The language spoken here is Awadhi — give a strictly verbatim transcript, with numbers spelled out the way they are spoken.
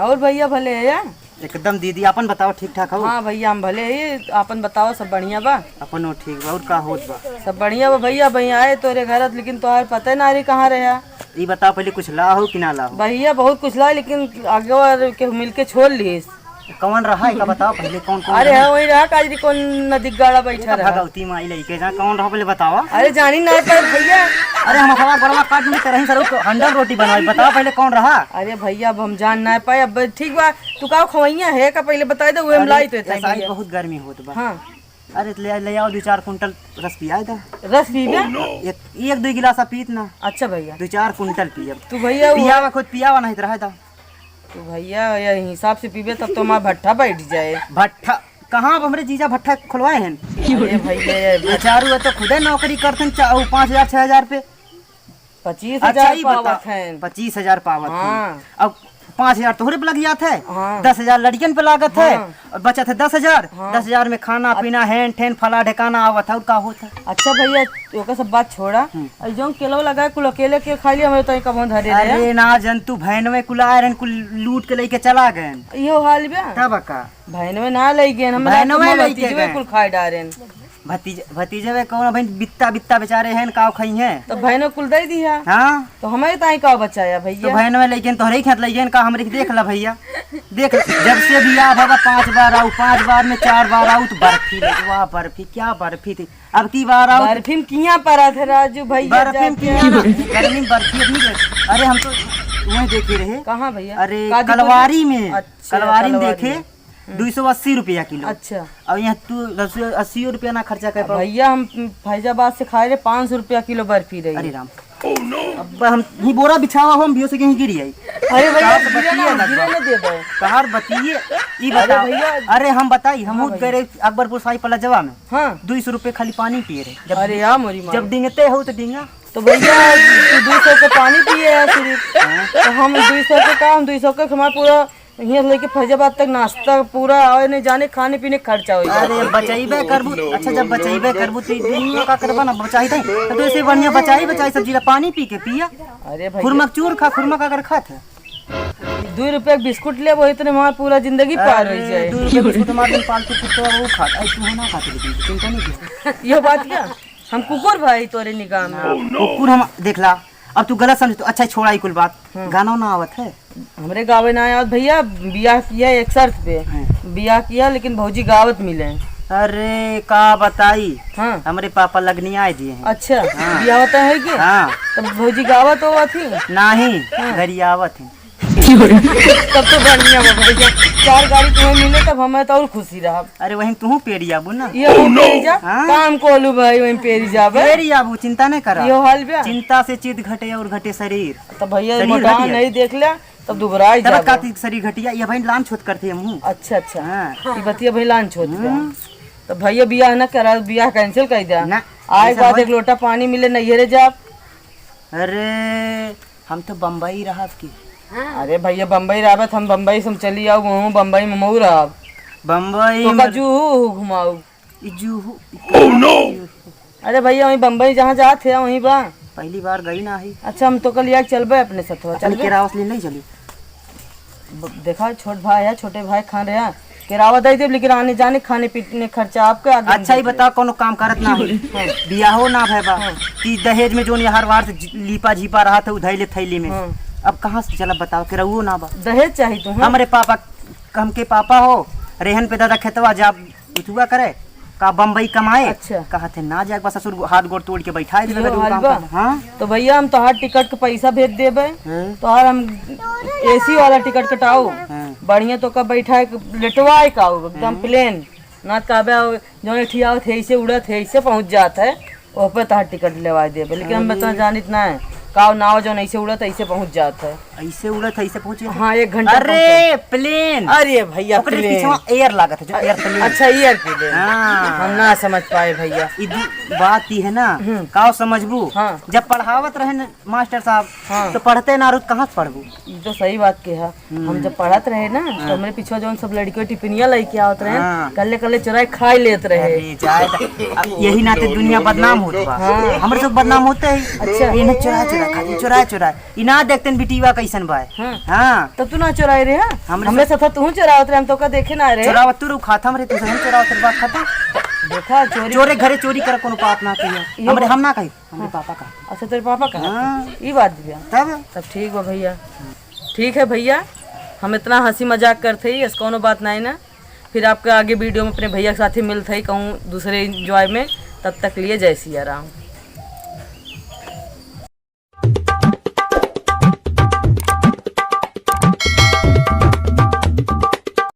और भैया भले है या? एकदम दीदी, आपन बताओ, ठीक ठाक हो? हाँ भैया, हम भले ही, आपन बताओ, सब बढ़िया बा? अपनो ठीक बा, और का होत बा? सब बढ़िया बा भैया। भैया आए तोरे घर, लेकिन तोहार पता ना रही कहाँ रहा। ई बताओ पहले, कुछ ला हो कि ना ला हो? भैया बहुत कुछ ला, लेकिन आगे और के मिल के छोड़ लिस। कौन रहा है का बताओ पहले, कौन कौन अरे रहा? हाँ, वही रहा काजरी, कौन नदी गाड़ा बैठा रहा। भगवती माई लइके जा, कौन रहा पहले बतावा। अरे जानी ना पाए भैया। अरे हम हमार बड़वा काट में तरही सर हंडल रोटी बनवाई, बताओ पहले कौन रहा? अरे भैया, अब हम जान ना पाए। अब ठीक बा, तू का खवैया है का पहले बताई दे, उहे हम अरे, लाई तो ऐसा ही भैया। बहुत गर्मी होत बा। हाँ। अरे ले, ले आओ दो चार कुंटल रस पियाए दा। रस पीबे? एक, एक दो गिलास पीत ना। अच्छा भैया। दो चार कुंटल पियब। तू भैया वो पियावा, खुद पियावा, नहीं तो रह दा। तो भैया, ये हिसाब से पीबे तब तो हमार भट्ठा बैठ जाए। भट्ठा? कहाँ? अब हमरे जीजा भट्ठा खुलवाए हैं। अरे भैया, ये बेचारू है तो खुदे नौकरी करते हैं, चा-, वो पाँच हजार, छह हजार पे। पच्चीस हजार अच्छा, ई बता, पावत हैं। पच्चीस हजार पावत हैं। हाँ। अब पाँच हजार तोहरे पे लग जात है, हाँ। दस हजार लड़कियन पे लागत है, हाँ। और बचत है दस हजार। हाँ। दस हजार में खाना अब पीना, हैन ठैन, फला ढेकाना आवत है, और का होत है? अच्छा भैया, ओकर सब बात छोड़ा। हम्म। और जौन केलवा लगा है, कुल अकेले के खा लिया, हमें तो कबो धरे रहे। अरे ना जन, तू भैनवे कुल आए रहन, कुल लूट के लेके चला गए। इहो हाल बा? तब का? भैनवे ना ले गए, हमें भैनवे तो लेके भतीजवे गए। कुल खाए डारेन। भतीज-, भतीजवे कौन भाई, बित्ता, बित्ता बेचारे हैं, का खाई हैं? तो भैनवे कुल दे दिया। हाँ। तो हमें ताई का बचाया भैया? तो भैनवे लेके तोहरे ही खेत ले गए का, हमरे के देख ला भैया। देख, जब से बियाह भवा, पांच बार आऊ, पांच बार में चार बार आऊ, तो बर्फी ले, वाह बर्फी, क्या बर्फी थी। अब की बार आऊ, बर्फी में किया परा थे राजू भैया, बर्फी में जाके किया ना, गर्मी में बर्फी अपनी। अरे हम तो वहीं देखे रहे। कहाँ भैया? अरे काजू कलवारी कतली? में, अच्छा, कलवारी में कलवारी देखे, में। हम्म। दो सौ अस्सी रुपया किलो। अच्छा। और यहाँ तू दस, अस्सी रुपया ना खर्चा कर अब पाओ। भैया हम फैजाबाद से खाए रहे, पाँच सौ रुपया किलो बर्फी रही। अरे राम। अब हम ही बोरा बिछावा हो, हम बियो से कहीं गिरी आई। अरे भैया, का गिरे ना, बतिये लगवा? गिरे ना दे दो। तहार बतिये, ई अरे बताओ। भैया। अरे हम बताई, हम हाँ उठ गए भैया। रहे अकबरपुर साई प्लाजवा में। हाँ। दो सौ रुपये खाली पानी पिए रहे। जब अरे यार मोरी माँ। जब डिंगते हो तो डिंगा। तो भैया, तू दो सौ के पानी पिए है सिर्फ। हाँ। तो हम दो सौ के का, हम दो सौ के हमारा पूरा यहाँ से लेके फैजाबाद तक नाश्ता पूरा और नहीं जाने खाने पीने का खर्चा हो जाए। अरे बचाइबे करबू, अच्छा जब बचाइबे करबू तो दुनिया का करबा ना बचाई दे। तो ऐसे बढ़िया बचाई, बचाई सब्जी ला पानी पी के पिया। अरे भैया। खुरमा चूर खा, खुरमा का अगर खात है। दो रुपये के बिस्कुट ले, वही इतने हमार पूरा जिंदगी पार हो अरे, जाए। दो रुपये बिस्कुट हमारे दिन पालतू कुत्ता वो खात, आई तू ना खाते लेकिन चिंता नहीं किया। ये बात क्या? हम कुकुर भाई तोरे निगाह में। ना, कुकुर हम देख ला। अब तू गलत समझ तो अच्छा छोड़ा ई कुल बात। हाँ। गाना ना आवत है। हमरे गावे ना आवत भैया, बियाह किया एक शर्त पे। हाँ। बियाह किया लेकिन भौजी गावत मिले। अरे का बताई। हाँ। हमरे पापा लगनी आए दिए हैं। अच्छा। हाँ। बियाह होता है क्या? हाँ। तब भौजी गावत हो थी? नहीं। हाँ। गरियावत है। तब तो बढ़िया बा भैया, चार गाड़ी तुम्हें मिले तब हमें तो और खुशी रहा। अरे वहीं तू पेरी आबू ना। ये हम पेरी जा, हाँ? काम कोलू भाई वहीं पेरी जाबे। पेरी आबू, चिंता नहीं करा। यो हाल बा। चिंता से चित घटे और घटे शरीर। तो भैया शरीर मोटावा घटिया। नहीं देख ले, तब दुबराई तब जाबे। का शरीर घटिया, ये भाई लान छोत करते हम। अच्छा, अच्छा। हाँ। ये बतिया भाई लान छोत बा। हम्म। तो भैया बियाह ना करा, बियाह cancel कर दे। ना, आए ऐसा बाद मत। एक लोटा पानी मिले नैहरे जाब। अरे हम तो बम्बई रहब की। अरे भैया बम्बई रहबे त हम बम्बई से हम चली आऊ, वहूँ बम्बई में मऊ रहब। बम्बई तो का में जूहू घुमाऊ। ई जूहू। अरे भैया वहीं बम्बई जहाँ जात है वहीं बा। पहली बार गई ना ही। अच्छा हम तो कल यार चलबे अपने सथवा, अपने चलबे? केरावस ले नहीं चली। ब-, देखा छोट भाई है, छोटे भाई खान रहे हैं। किरावा दे देब, लेकिन आने जाने खाने पीने खर्चा आपके आगे हम अच्छा, ई देख लेब। बताओ, कोनो काम करत ना हो? हाँ। बियाहो ना भय बा। हाँ। कि दहेज में जोन यार वार से जी-, लीपा झीपा रहा था, उधैले थैली में। हाँ। अब कहाँ से चला बताओ, किरावो ना बा। दहेज चाही तू, हाँ? हमरे पापा, हमके पापा हो, रेहन पे दादा खेतवा जा उठुआ करे, का बम्बई कमाए? अच्छा। कहत है ना जाए, बस ससुर हाथ गोड़ तोड़ के बैठा है, यो, काम हलवा। कर। हाँ? तो भैया हम तोहार टिकट के पैसा भेज देबे, हाँ। तोहार हम AC वाला टिकट कटाओ। हाँ। बढ़िया तो का बैठा है, लेटवाए का हो, एकदम हाँ। Plain। ना त कहबे, जौन ठियावत है, ऐसे उड़त है, ऐसे पहुँच जात है, ओह पे तोहार टिकट लेवा देबे। लेकिन हम अरे। इतना जानित ना है, का नाव जौन ऐसे उड़त है, ऐसे पहुँच जात है। ऐसे उड़त है, ऐसे पहुँचे? हाँ, एक घंटा अरे, पहुँचे। Plane। अरे भैया, ओकरे plane। पीछवा air लागत है, जो air plane। अच्छा, air plane। हाँ। हम ना समझ पाए भैया। ई दू-, बात ई है ना, हम्म। का समझबू? हाँ। जब पढ़ावत रहे न मास्टर साहब, हाँ। तो पढ़ते ना रहू, कहाँ से पढ़बू? ई तो सही बात के है। हम्म। हम जब पढ़त रहे ना, तो हाँ। हमरे पीछे जौन सब लड़कियों टिफिनिया लेके आवत रहे, हाँ। कल्ले कल्ले चुराए खाए लेत रहे। अरे, जाए तो, अब यही नाते दुनिया बदनाम होत बा। हाँ। हमरे सब बदनाम होते ही। अच्छा। इन्हें चुरा चुरा खाली चोराए, चोराए। ई ना देखते न बिटिया कैसन बाय। हाँ। हाँ। तब तू ना चोराए रहे, हाँ? हमरे हमरे से साथ तू चोरावत रहे, हम तो का देखे ना रहे। चोरावत तू रहू, खात हम रहे, तू से हम चोरावत रहे, बात खत्म। देखा, चोरी चोरे घरे चोरी कर कोनो पाप ना किया। ये हमरे बात हम ना कही, हमरे हाँ। पापा का। अच्छा, तेरे पापा का? हाँ। ई बात भी है। तब? तब ठीक बा भैया। ठीक है भैया, हम इतना हँसी मजाक करते ही, ऐसा कोनो बात नहीं ना। फिर आपके आगे वीडियो में अपने भैया के साथ ही मिलते ही कहूँ दूसरे एंजॉय में। तब तक लिए जय सिया राम।